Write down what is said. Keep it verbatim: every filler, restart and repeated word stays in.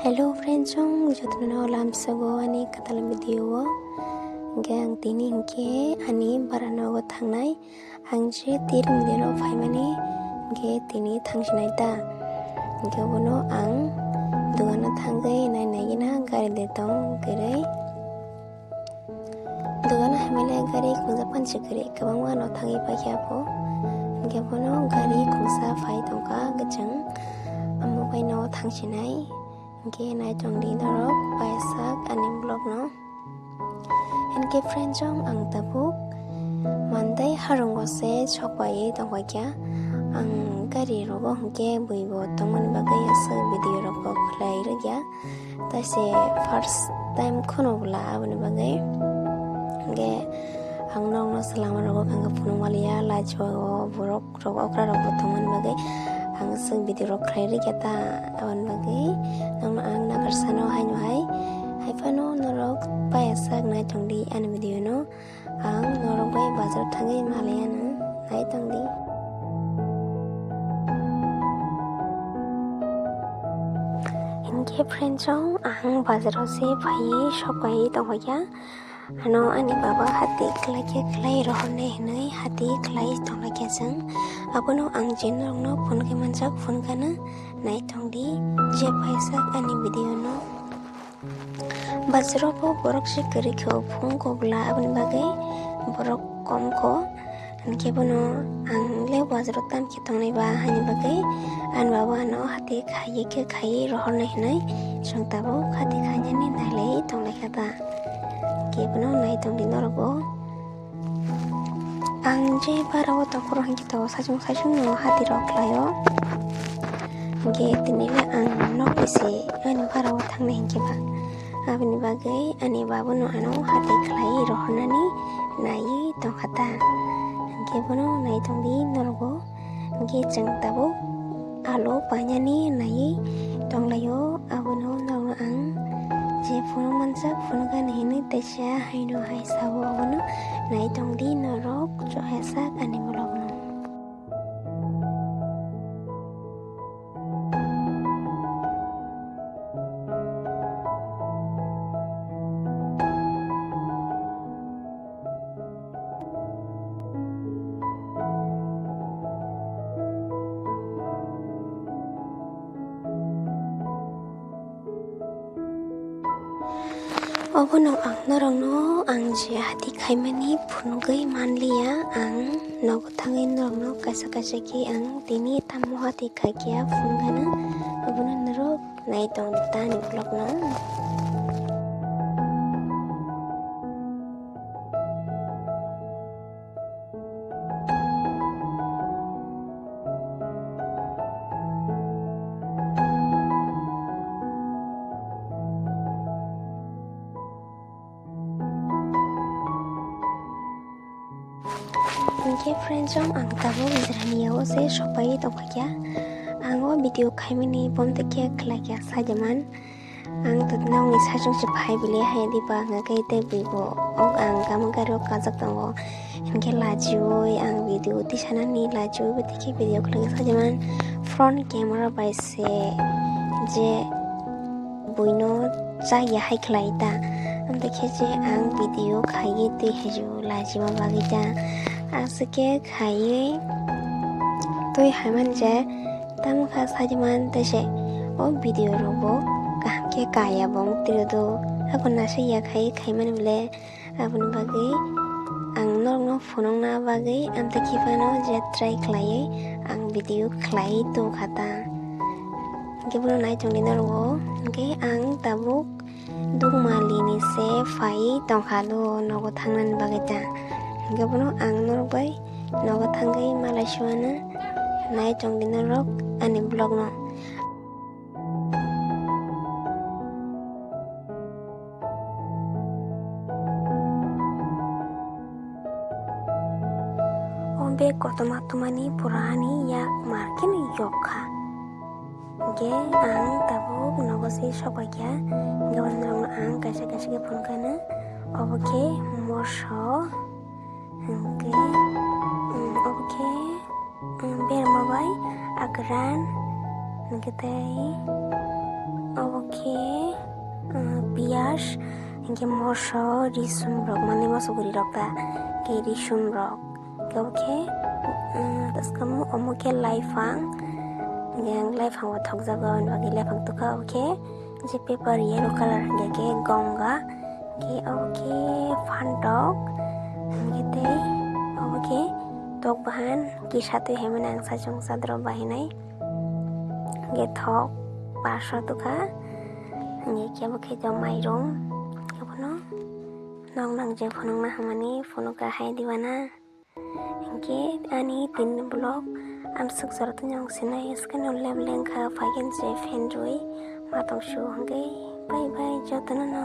Hello friends, chwng jotono lamsogo ani kwtal video o. Hwnkhe ang tini hwnkhe ani bara nogo thangnai. Ang je tir mondir o phaimani hwnkhe tini thangsinai ta. Hwnkhe bono ang dogano thangwi nai naigwina gari de tong kwrwi. Dogano hamya le gari khungsa pansi kwrwi kwbangma no thangwi paikha bo. Hwnkhe bono gari khungsa phai tongkha kwchwng, amo bai no thangsinai. Hwnkhe nai tongdi norok paisa ani vlog no. Hwnkhe friends, chwng ang tabuk Monday harungo se sok paiwi tongpaikha. Ang gari rogo hwnkhe buibo tongmani bagwi aswk video rok bo khlai rwkya. Taise first time kheno bwla aboni bagwi. Hwnkhe ang nokno se lama rogo phangkha phunuk maliya, lachibago borok rok okra rok bo tongmani bagwi ang swk video rok khlai rwkya ta. Aboni bagwi nokno ang nagarsano haino hai, hai phano norok paiya sak nai tongdi ani video no. Ang norok bai bazar thangwi malai ano, nai tongdi. Hwnkhe friends, chwng ang bazaro se phaiwi sok paiwi tongphaikha. Ano ani baba hati khlaikhe khlai rohornai hwnwi hati khlai tonglaikha chwng. Abono ang je norokno phone khe manjak, phone gana nai tongdi, je paisak ani video no. Bazaro bo borok se kwrwi kho, phung kho bwla, aboni bagwi borok kom kho. Hwnkhe bono ang le bazaro tam khe tongnai ba haini bagwi ani baba ano hati khaiwi khe khaiwi rohornai hwnwi chwng tabuk hati khainani nailai tonglaikha ta. Hwnkhe bono nai tongdi norok bo. Ang je bara o tongphuru hwnkhe to saichung saichung no hati rok khlaio. Hwnkhe tini le ang nokni se ani bara o thangnai hwnkhe ba. Aboni bagwi ani baba no ano hati khlai rohornani naiwi tongkha ta. Hwnkhe bono nai tongdi norok bo. Hwnkhe chwng tabuk alo painani naiwi tonglaio, abono norokno ang je phunuk manjak phunuk gana hinwi teisa haino hai sao, abono nai tongdi norok choyasak ani vlog no. Obono ang norokno ang je hati khaimani phunugwi manliya, ang nogo thangwi norokno kaisa kaisa khe ang tini tamo hati khaikha phunugana, obono norok nai tong tani vlogno. Hwnkhe friends, chwng ang tabuk Jirania o se sopai tongkha kya. Ang o video khaimani bomte khe khlai kya sajaman. Ang to nokni saichung se phai bile hai di ba hwnga khe tei bui bo ok ang gama gari o kajak tongo. Hinkhe lachiui ang video tisanani lachiui bo tikhe video khlai sajaman front camera bai se je buino chaya hai khlai ta. Amtwi khe je ang video khaiwi twi hai jio lachima bagwi ta. Aswk khe khaiwi twi hai man je. Tamo kha sajiman tei se o video rok bo kaham khe kaya bo wng twi do. Abo nasa ya khai khaimani bole aboni bagwi ang norokno phunukna bagwi amtwi khiphano je try khlaiwi ang video khlaiwi tongkha ta. Hwnkhe bono nai tongdi norok o hwnkhe ang tabuk Dukmali ni se phai tongkha do nogo thangnani bagwi ta. Hwnkhe bono ang norok bai nogo thangwi malai suana nai tongdi norok ani vlog no. O bag kotorma twmani pura ani yak mar kheno yok kha. Hwnkhe ang tabuk nogo se sok bai kha, hwnkhe norokno ang kaisa kaisa khe phunukha na, obo khe moso, hwnkhe, um, obo khe, um, berma bai akran, hwnkhe tei obo khe Hingke moso risum rok mane moso guri rok ta ke risum rok. Khe obo khe, um, taskamo omo khe laifang. Hingke ang laifang bo thokjago, ani bagwi laifang tukha obo khe je paper yellow colour hingke khe gonga. Hingke obo khe phantok. Hingke tei obo khe tok bahan kisa twi hai mani ang sachung chadro bahinai. Hingke thok parsa tukha. Hingke khe obo khe jo mairum. Khe bono Nok nang je phunukna hamani phunukha hai dibana. Hingke ani tini vlog amsuk jora tini ang sinai skano lem lengkha phaikhen je fan rwi matong su hingke bye bye jotono no.